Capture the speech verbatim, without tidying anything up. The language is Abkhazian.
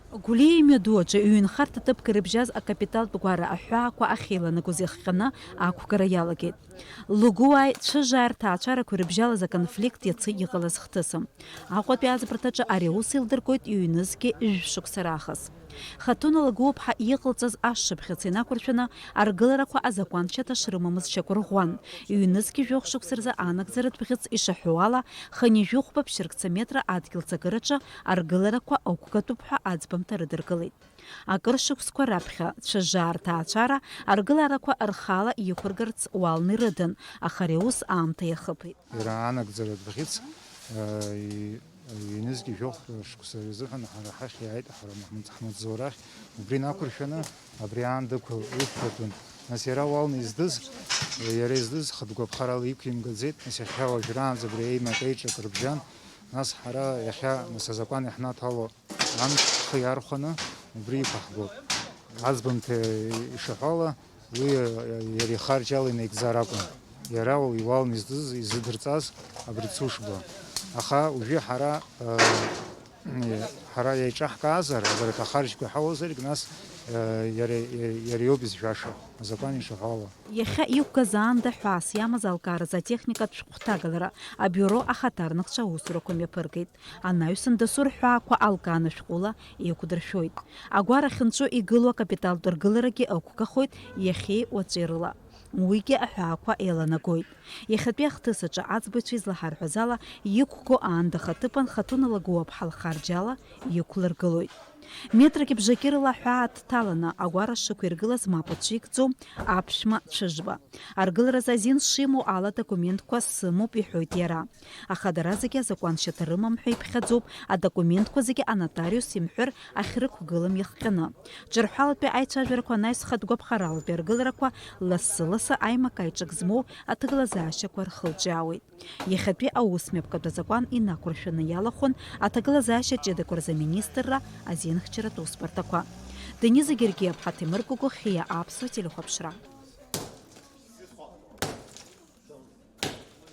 Гәлиа имҩаду аҿы ҩынхарҭа ҭыԥк ирыбжьаз акапиталтә гәара аҳәаақәа ахьеиланагоз иахҟьаны ақәгара иалагеит. Лыгәуааи цәыжаа рҭаацәарақәа ирыбжьалаз аконфликт иацы иҟалаз хҭысым. Аҟәатәи аӡбарҭаҿы ари аус еилдыргоит ҩнызқьи жәшықәса раахыс. Хатуна Лагәыуаԥҳа иҟалҵаз ашшыԥхьыӡ инақәыршәаны аргыларақәа азакәаншьаҭа шрымамыз шьақәырӷәӷәан, ҩнызқьи жәохә шықәса рзы анагӡаратә бӷьыц ишаҳәо ала, хынҩажәи хәба ԥшьыркца метра адгьыл ҵакыраҿы аргыларақәа ықәгатәуп ҳәа аӡбамҭа рыдыркылеит. Акыр шықәсқәа раԥхьа цәыжаа рҭаацәара аргыларақәа рхала иқәыргарц уалны ирыдын, аха ари аус аамҭа иахыԥеит. Иара анагӡаратә бӷьыц, э, и-, ҩнызқьи жәохә шықәса рзыҳәан ҳара ҳахь иааит, ҳара ҳмаҵ-, ҳмаҵзура ахь. Убри инақәыршәаны абри аан дықәлеит, иқәгатәын. Нас иара уалны издыз, иара издыз хатә гәаԥхарала иқәимгаӡеит. Нас иахьа уажәраанӡа абри еимак-еиҿак рыбжьан. Нас ҳара иахьа, нас азакәан иаҳнаҭало амч ҳхы иархәаны убри иқәаҳгоуп. Аӡбамҭа ишаҳәо ала, уи, э, иара ихарџьала инаигӡар акәын. Иара уа-, иуалны издыз, изыдырҵаз абри Цушба. Аха уажәы ҳара, э, ҳара еиҿаҳкаазар, абарҭ ахарџьқәа иҳауазаргь, нас, э, иара, иара иоуп изжәаша, азакәан ишаҳәо ала. Иахьа иқәгаз аанда ҳәаас иамаз алкааразы атехникатә шәҟәҭагалара абиуро ахаҭарнакцәа аусурақәа мҩаԥыргеит. Анаҩсан дасу рҳәаақәа алкааны шәҟәыла еиқәдыршәоит. Агәара ахьынҵәо игылоу акапиталтә ргыларагьы ықәгахоит иахьеи уаҵәи рыла. Уигьы аҳәаақәа еиланагоит. Иахьатәи ахҭыс аҿы аӡбаҩцәа излаҳарҳәаз ала, иқәго аанда хаҭыԥан Хатуна Лагәыуаԥҳа лхарџьала иқәлыргылоит. Метрак ибжакьырала аҳәаа дҭаланы агәара шықәиргылаз мап ацәикӡом аԥшәма Цәыжба. Аргыларазы азин шимоу ала адокументқәа сымоуп, иҳәоит иара. Аха дара зегьы азакәаншьаҭа рымам ҳәа иԥхьаӡоуп, адокументқәа зегьы анотариус имҳәыр ахьрықәгылам иахҟьаны. Ҿырҳәалатәи аицәажәарақәа анаҩс хатә гәаԥхаралатәи аргыларақәа лассы-лассы аимак-аиҿак змоу аҭагылазаашьақәа рхылҿиаауеит. Иахьатәи аусмҩаԥгатә азакәан инақәыршәаны иалахәын аҭагылазаашьа ҷыдақәа рзы аминистрра азинхьчаратә усбарҭақәа. Дениза Гергиаԥҳа, Ҭемыр Гогохиа, Аԥсуа телехәаԥшра.